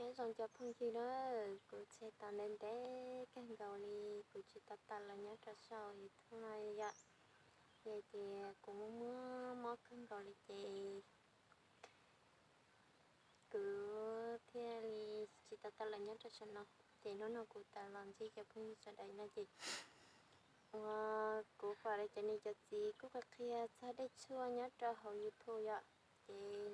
Nyob zoo cov phooj ywg na, kuv tseg tau ntev ntev kawg nkaus li kuv tsis tau tawm los nyob rau saum YouTube no yom. Ces kuv muaj muaj mob kawg nkaus li ces kuv thiaj li tsis tau tawm los nyob rau saum no. Ces hnub no kuv tawm los ntsib cov phooj ywg sawv daws no ces uas kuv pom cov niam cov txiv kuj qhia qhia txog dej tshuaj nyob rau hauv YouTube yom. Ces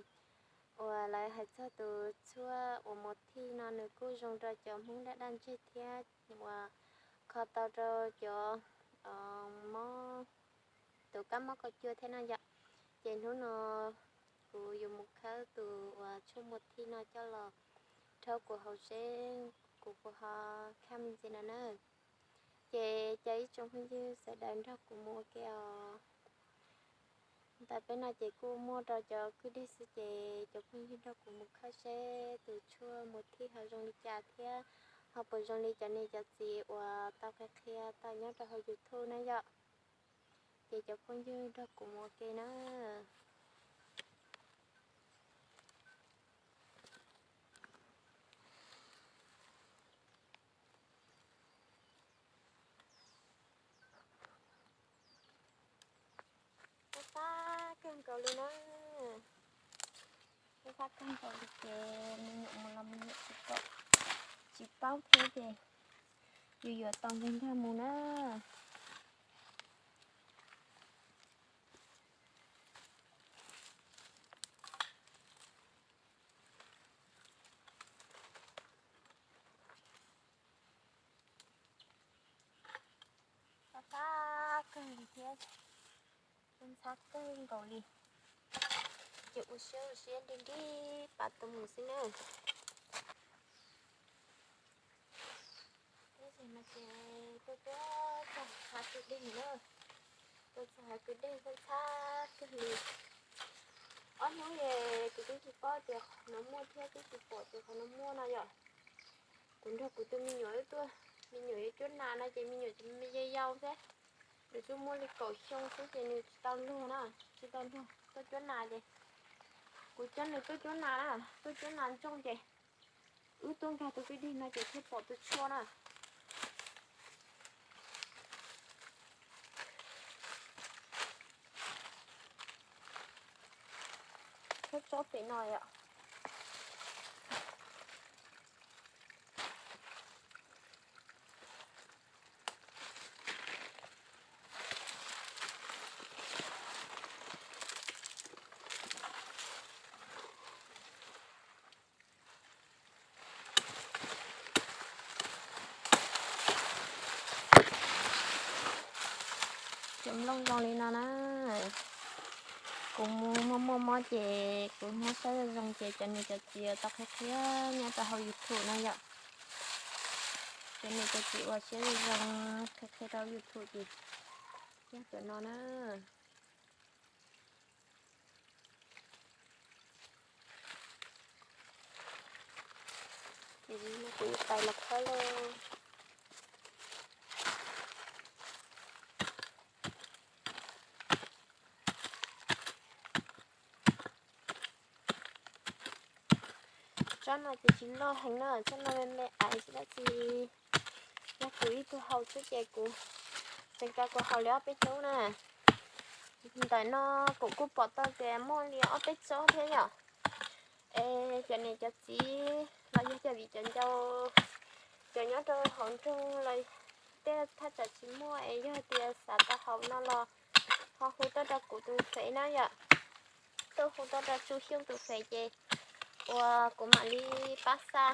uas lawv hais txog tus tshuaj uas mus thij no nws kuj zoo rau cov Hmoob daj daj ntseg thiab uas kho tau rau cov mob, tus kab mob kaum cuaj thiab no yom. Ces hnub no kuv yuav mus khawb tus uas tshuaj mus thij no coj los rhaub kuv haus seb kuv puas ho khaj me ntsis no na. Ces cov ib tsoom phooj ywg sawv daws nrog kuv mus ua ke os. Ntawm peb no ces kuj muaj rau cov kwj deg xwb ces cov phooj ywg nrog kuv mus khawb seb tus tshuaj mus thij ho zoo li cas thiab ho puas zoo li cov niam cov txiv uas tau qhia qhia tau nyob rau hauv YouTube na yom. Ces cov phooj ywg nrog kuv mus ua ke na. Fab fab kawg nkaus li na. Fab fab kawg nkaus li ces me nyuam mus los me nyuam tsis kom, tsis paub thiab ces yus yuav tos nqes nrag mus na. Fab fab kawg li thiab, ntxhab kawg nkaus li. Ces ua siab ua siab nti nti pab tus mus xwb na. Teb chaws no ces tuaj tuaj txog hav kwj deg na, tuaj txog hav kwj deg ntxhab ntxhab kawg li. Ob hnub es kuv twb tsis paub tias qhov no muaj thiab twb tsis pom tias qhov no muaj no yom. Kuv nrog kuv tus me nyuam wb tuaj, me nyuam yuav cuab nas no ces me nyuam tseem me yau yau xwb, nws twb muaj li kaum xyoo xwb ces nws tsis tau luag na, tsis tau luag tuaj cuab nas ces kuv coj nws tuaj cuab nas na, tuaj cuab nas ntsoog ces wb tuaj nkag tus kwj deg no ces thiaj pom tus tshuaj na. Tsob tsob pem no yom. Cov nplooj zoo li no na. Kuv mus muaj muaj mob ces kuv muab saib zoo zoo ces cov niam cov txiv tau qhia qhia nyob rau hauv YouTube no yom. Cov niam cov txiv uas siab zoo zoo qhia qhia rau YouTube ces yog cov no na. Ces kuv yuav pais los khawb lauj. Tsob no ces tsis loj heev na, tsob no me me aiv xwb tab sis yog kuv ib tug haus xwb ces kuv tseem kav kuv haus li ob peb hnub na. Ntawm no kuv kuj pom tau tias muaj li ob peb tsob thiab yom. Es cov niam cov txiv los yog cov viv cov ncaus, cov nyob rau hauv nroog los tej thaj tsam tsis muaj es yog tias xav tau haus no los ho hu tuaj rau kuv tus fev na yom. Tuaj hu tuaj rau Tsu Xyooj tus fev ces uas kuv mam li pab xa,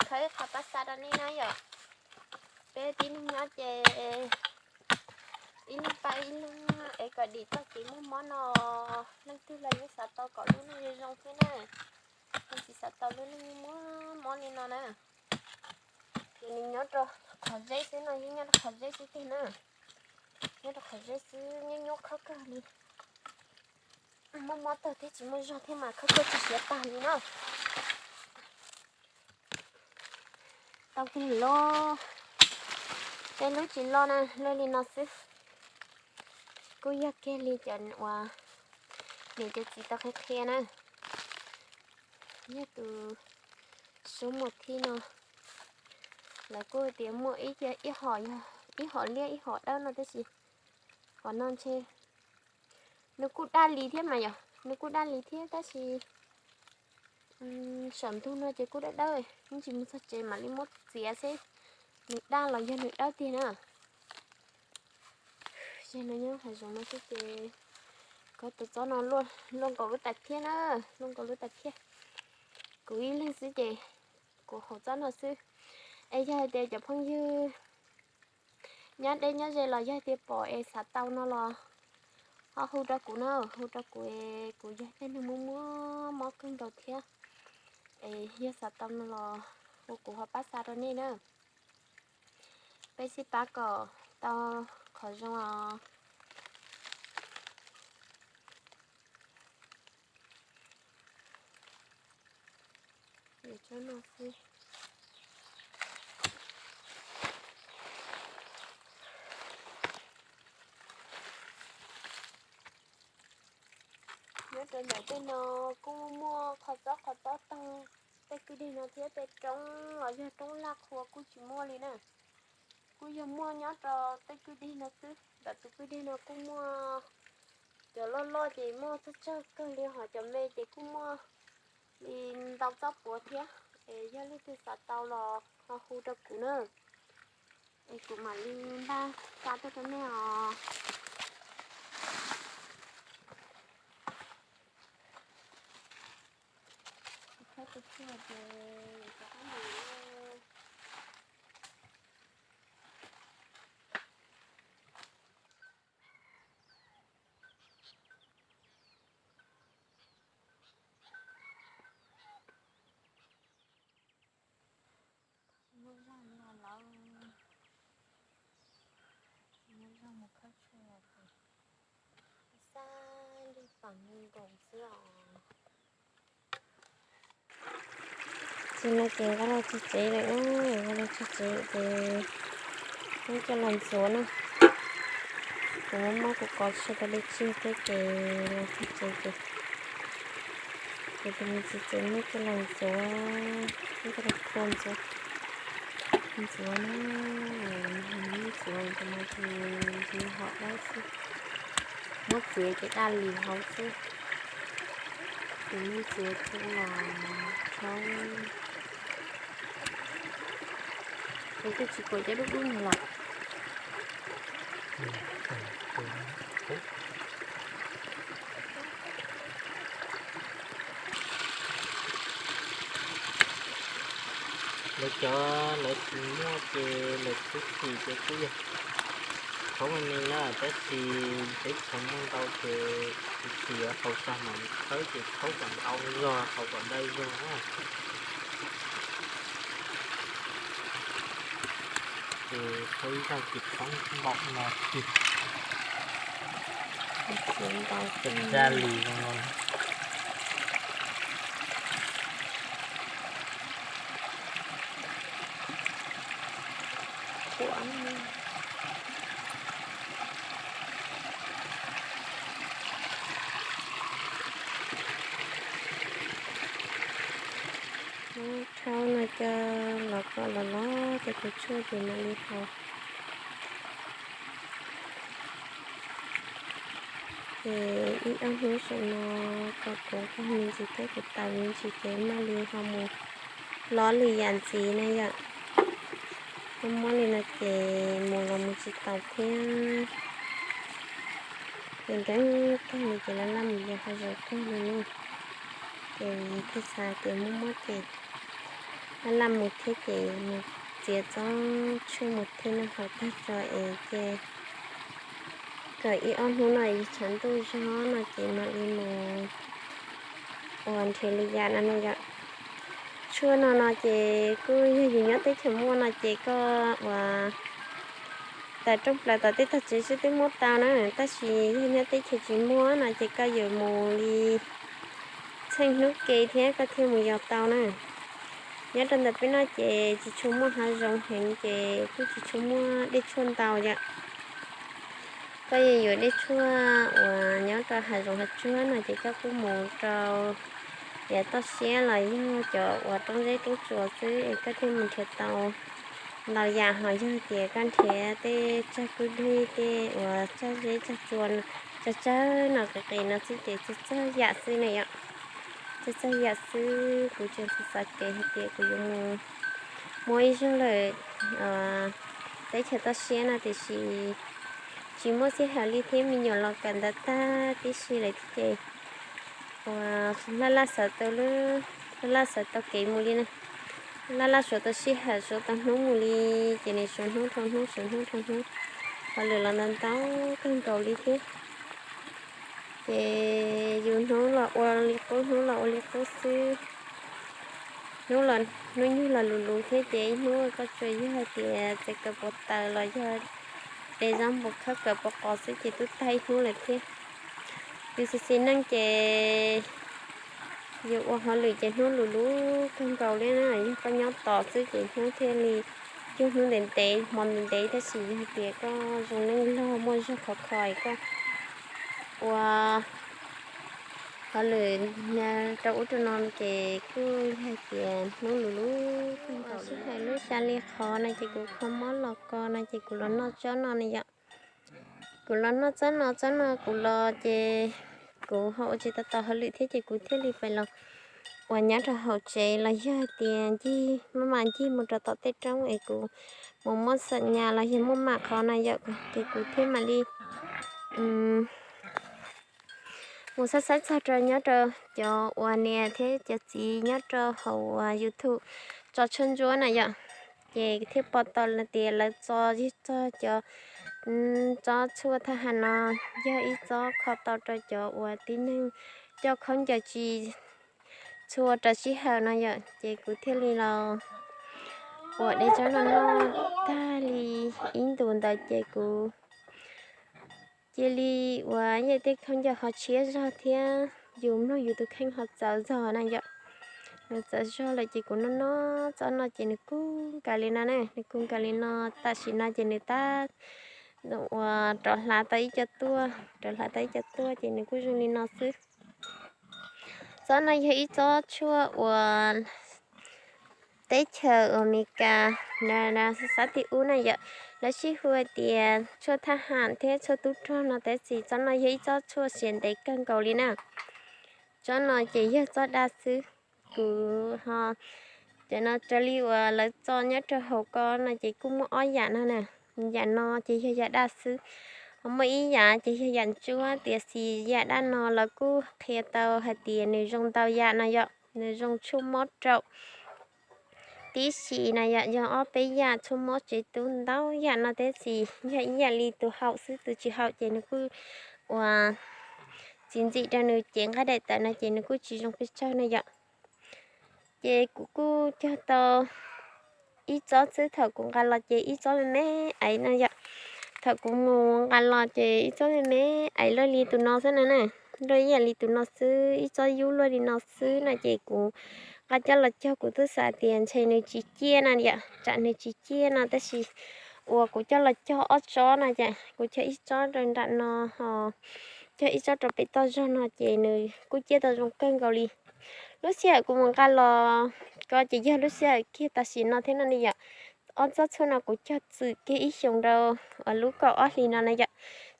khawb qhov pab xa rau nej na yom. Peb tib neeg nyob ces ib leeg pab ib leeg es kom dim txoj kev muaj mob no. Leej twg los yeej xav tau kom lub neej zoo zoo thiab na, tsis xav tau lub neej muaj mob li no na. Ces nws nyob rau qhov zeb xwb no, yeej nyob rau qhov zeb xwb tiag na. Nyob rau qhov zeb xwb, nyob nyuaj khab kawg li. Muaj mob tag thiab tsis muaj zog thiab mas khab kawg tsis siav tag li na. Tau kiag lub, tej lub tsis loj na, loj li no xwb. Kuj yog kiag li cov uas niam cov txiv tau qhia qhia na. Yog tus Sub muaj thib no, lawv kuj tias muaj ib, ib hom, ib hom liab ib hom dawb no tab sis qhov no ntshe nws kuj daj li thiab mas yom, nws kuj daj li thiab tab sis saum ntug no ces kuj dawb dawb, ib ntsis mus txog tsev mam li muab txiav seb nws daj los yog nws dawb tiag na. Ze no nyob hav zoov no xwb ces kov tus txob no luaj nkaus lub tais phiab na, luaj nkaus lub tais phiab. Kuv ib leeg xwb ces kuv haus txob no xwb. Es yog hais tias cov phooj ywg nyob deb nyob ze los yog tias pom es xav tau no los ho hu rau kuv na, hu rau kuv es kuv yog tej neeg muaj muaj mob kawg nkaus thiab. Es yog xav tau no los hu kuv ho pab xa rau nej na. Peb sib pab kom tau qhov zoo os. Nyob rau ntawm tej no kuj muaj qhov txob qhov tob tag, tej kwj deg no thiab tej roob los yog roob laj qhua kuj tsis muaj li na. Kuj yog muaj nyob rau tej kwj deg no xwb, ntawm tus kwj deg no kuj muaj cov loj loj ces muaj tsawg tsawg kawg li, ho cov me ces kuj muaj li ntau txob puav thiab. Es yog leej twg xav tau los ho hu rau kuv na, es kuv mam li npaj xa tuaj rau nej os. Muaj zog no lawm, muaj zog mus khawb tshuaj los ces xa li pam li nkoos xwb os. Ces no ces nqa los tso tsev lawm na, nqa los tso tsev ces muab coj los ntxuav na. Kuv muab mob kuv kov tsis tau dej tsiaj thiab ces los tso tsev ces, ces tus me txiv tsev muab coj los ntxuav, muab coj los phua ntxuav, ntxuav na, ntxuav tus no ces nws ho dawb xwb, muab txiav ces daj li hauv xwb. Ces muab txiav coj los rhaub, ces twb tsis pom cov dub dub ntawd los. Lawv cov lawv tsis muaj ces lawv tsis chim ces kuj yog khaub me me na, tab sis teb chaws muaj ntau ces tsis chim, yuav haus tag mam li khawb ces khaub kom ntau zog, haus kom ntau zog na. Ces khawb ib zaug ces khawb npaum no tiag, ces daj li zoo no. Rhaub no coj los kom los los tej tus tshuaj ces mam li haus. Ces ib ob hnub saum no kom kuv nqaij me ntsis thiab kuv taws me ntsis ces mam li ho mus lov lwm yam ntxiv na yom. Muab muab li no ces mus los mus tsis taus thiab. Ces nkees kawg li ces laj laj mus yos hav zoov kawg li na. Ces thiaj xav tias muab muab ces laj laj mus thiab ces mus txiav txob tshuaj mus thiaj noj haus tag tso es ces kom ib ob hnub no tshav ntuj zog no ces mam li mus ua nrhiav li yam no na yom. Tshuaj no no ces kuj yog yus nyob teb chaws muaj no ces koj ua taws rooj plaws tom tej tog tsev xwb twb muab tau na, tab sis yog nyob teb chaws tsis muaj no ces koj yuav mus li txheej hnub ke thiab koj thiaj mus yos tau na. Nyob rau ntawm peb no ces tsis tshua muaj hav zoov heev ces kuj tsis tshua muaj dej tshuaj ntau yom. Koj yuav yuav dej tshuaj uas nyob rau hav zoov hav tsuag no ces koj kuj mus rau Niam toj siab los yog cov uas roob zeb roob tsuas xwb es koj thiaj mus nrhiav tau ntau yam, ho yog tias koj nrhiav tej tsag kwj deg, tej uas tsag zeb tsag tsua, tsag tsawg no qis qis no xwb ces tsawg tsawg yam xwb na yom. Tsawg tsawg yam xwb, kuv tseem xav xav kev hais tias kuv yuav mus muab ib zaug lawm teb chaws toj siab no tiam sis tsis muaj sij hawm li thiab, me nyuam los kawm ntawv tag tib si lawm ces uas laj laj xav tau lub, laj laj xav tau kev mus li na. Laj laj suav tau sij hawm suav tau hnub mus li, ces nim suav hnub dhau hnub suav hnub dhau hnub, hauj lwm los ntau ntau kawg nkaus li thiab. Ces yus hnub los ua li qub, hnub los ua li qub xwb. Hnub los, hnub nyoog los luv luv thiab ces ib hnub koj tsuas yog hais tias txiav kaws puas taws los yog de zaub npua khawb kaws puas qos xwb ces twb tag ib hnub lawm thiab. Yus xis xis neej ces yus ua hauj lwm ces hnub luv luv kawg nkaus li na. Yog koj nyob tos xwb ces hnub thiaj li cuag hnub ntev ntev hmo ntev ntev, tab sis yog tias koj zoo neej log muaj zog khov kho es koj ua hauj lwm rau ub rau no ces kuj yog hais tias hnub luv luv kawg nkaus li. Sij hawm lub xya li qhov no ces kuv kho mob los ko no ces kuv los noj tsob no na yom. Kuv los noj tsob no, tsob no kuv los ces kuv ho ua tsis tau tau hauj lwm thiab ces kuv thiaj li pais los uas nyob rau hauv tsev los yog hais tias ncig maj mam ncig mus rau tom tej roob es kuv mus muab xam nyas los yog muaj mam qhov na yom, ces kuv thiaj mam li mus xaib xaib txog rau nyob rau cov uas niam thiab cov txiv nyob rau hauv uas YouTube tso tshuaj ntsuab na yom, ces thiaj pom tau tias lawv tso, txog cov tsob tshuaj thaj ham no yog ib tsob kho tau rau cov uas tib neeg coj khaub ncaws tsis txhua rau sij hawm no yom, ces kuv thiaj li los uas de tsob no noj tag li ib ntus ntawd ces kuv cia li uas yog tej khaub ncaws ho tshiab zog thiab yus mloog yus tus kheej ho txawv zog na yom. Nws txawv zog lawm ces kuv noj noj tsob no ces nws kub nkaus li no na, nws kub nkaus li no. Tam sim no ces nws tab uas rov hlav tau ib co tuaj, rov hlav tau ib co tuaj ces nws kuj zoo li no xwb. Tsob no yog ib tsob tshuaj uas teb chaws uas Amelikas, xab tim ub na yom, lawv sib hu tias tshuaj thaj ham thiab tshuaj tub rog no, tab sis tsob no yog ib tsob tshuaj siav ntev kawg nkaus li na. Tsob no ces yog tsob daj xwb. Kuv ho, cov no raws li uas lawv tso nyob rau hauv ko no ces kuj muaj ob yam no na. Yam no ces yog yam daj xwb, ho muaj ib yam ces yog yam ntsuab, tiam sis yam daj no lawv kuj qhia tau hais tias nws zoo ntau yam no yom, nws zoo tshuaj mob raum tib si na yom, yog ob peb yam tshuaj mob tsev tub ntau yam no, tab sis yog ib yam li tus haum xwb, tus tsis haum ces nws kuj uas txiv ntxim rau nws cev nqaij daim tawv no ces nws kuj tsis zoo pes tsawg na yom. Ces kuv kuj cog tau ib tsob xwb, thaum kuv nqa los ces ib tsob me me aiv no yom. Thaum kuv mus nqa los ces ib tsob me me aiv luaj li tus no xwb no na, luaj ib yam li tus no xwb, ib tsob yub luaj li no xwb no ces kuv nqa coj los cog, kuv twb xav tias ntshe nws tsis ciaj no yom, tsam nws tsis ciaj no, tab sis uas kuv coj los cog ob tsob no ces kuv cog ib tsob rau nram no ho cog ib tsob rau pem toj zog no ces nws kuj ciaj tau zoo kawg nkaus li. Lub sij hawm kuv mus nqa los ko ces yog lub sij hawm kiag tam sim no thiab no li yom. Ob tsob tshuaj no kuv cog txwm kiag ib xyoos rau uas lub kaum ob hlis no na yom.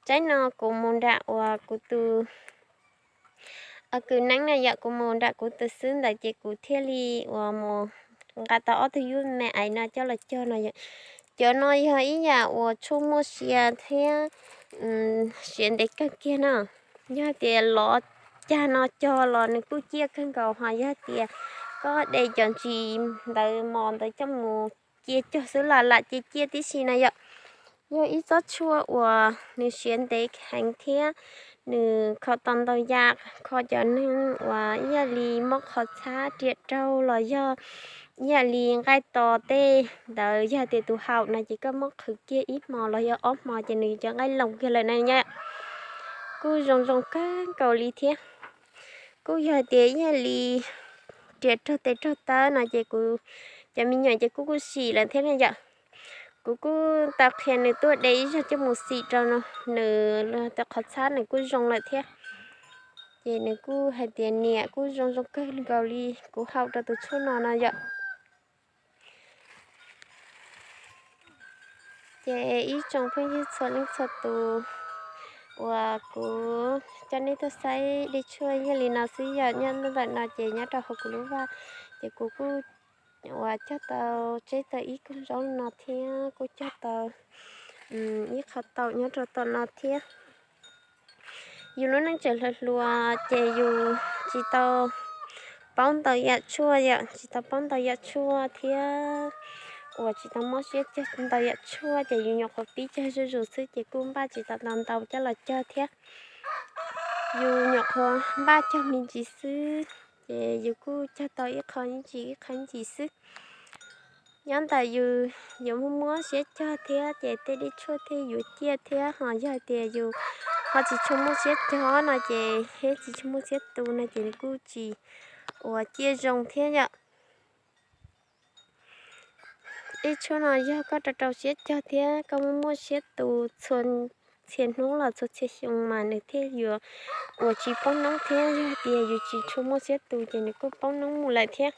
Tsaib no kuv mus nram uas kuv tus kws neeb na yom, kuv mus nram kuv tus xwb ntawd ces kuv thiaj li uas mus nqa tau ob tug yub me aiv no coj los cog no yom. Cov no yog ib yam uas tshuaj muaj sia thiab siav ntev kawg kiag na. Yog tias lov cag no cog los nws kuj ciaj kawg nkaus, ho yog tias koj de cov ntsis ntawd mos ntawd coj mus cia cog xwb los lam cia ciaj tib si na yom. Yog ib tsob tshuaj uas nws siav ntev heev thiab nws kho tau ntau yam, kho cov neeg uas ib yam li mob qhov txhab riam raug los yog ib yam li nqaij tos tej ntawd, yog tias tus haum no ces koj muab qhwv kiag ib hmo los yog ob hmo ces nws cov nqaij loos kiag lawm na yom. Kuj zoo zoo kawg nkaus li thiab. Kuj yog tias ib yam li riam raug tes raug taw no ces kuv cov me nyuam ces kuj kuj sim lawm thiab na yom. Kuv kuj tau qhia nws tuaj de ib zaug coj mus xim rau nws, tus qhov txhab nws kuj zoo lawm thiab. Ces nws kuj hais tias niam, kuj zoo zoo kawg nkaus li kuv haus rau tus tshuaj no no yom. Ces ib tsoom phooj ywg txhua leej txhua tus, uas kuv coj nej tuaj saib dej tshuaj yog li no xwb yom. Nyob ntawm no ces nyob rau hauv kuv lub vaj, ces kuv kuj uas cog tau, tseb tau ib koog zaub no thiab kuj cog tau ib qho taum nyob rau tom no thiab. Yus lub neej tseem hluas hluas ces yus tsis tau paub ntau yam tshuaj yom, tsis tau paub ntau yam tshuaj thiab uas tsis tau mob siab cog ntau yam tshuaj ces yus nyuam qhuav pib cog zuj zus xwb ces kuj npaj tsis tau ntau ntau coj los cog thiab. Yus nyuam qhuav npaj cog me ntsis xwb, ces yus kuj cog tau ib qho ib ntsis ib qho ib ntsis xwb. Nyob ntawm yus yuav muaj muaj siab cog thiab ces tej dej tshuaj thiaj yuav ciaj thiab, ho yog tias yus ho tsis tshua muaj siab cog no ces thiab tsis tshua muaj siab tu no ces nws kuj tsis uas ciaj zoo thiab yom. Dej tshuaj no yog koj rau rau siab cog thiab koj muaj muaj siab tu txhua txhia hnub los txhua txhia xyoo mas nws thiaj yuav uas tsis poob noob thiab. Yog tias yus tsis tshua muaj siab tu ces nws kuj poob noob mus lawm thiab.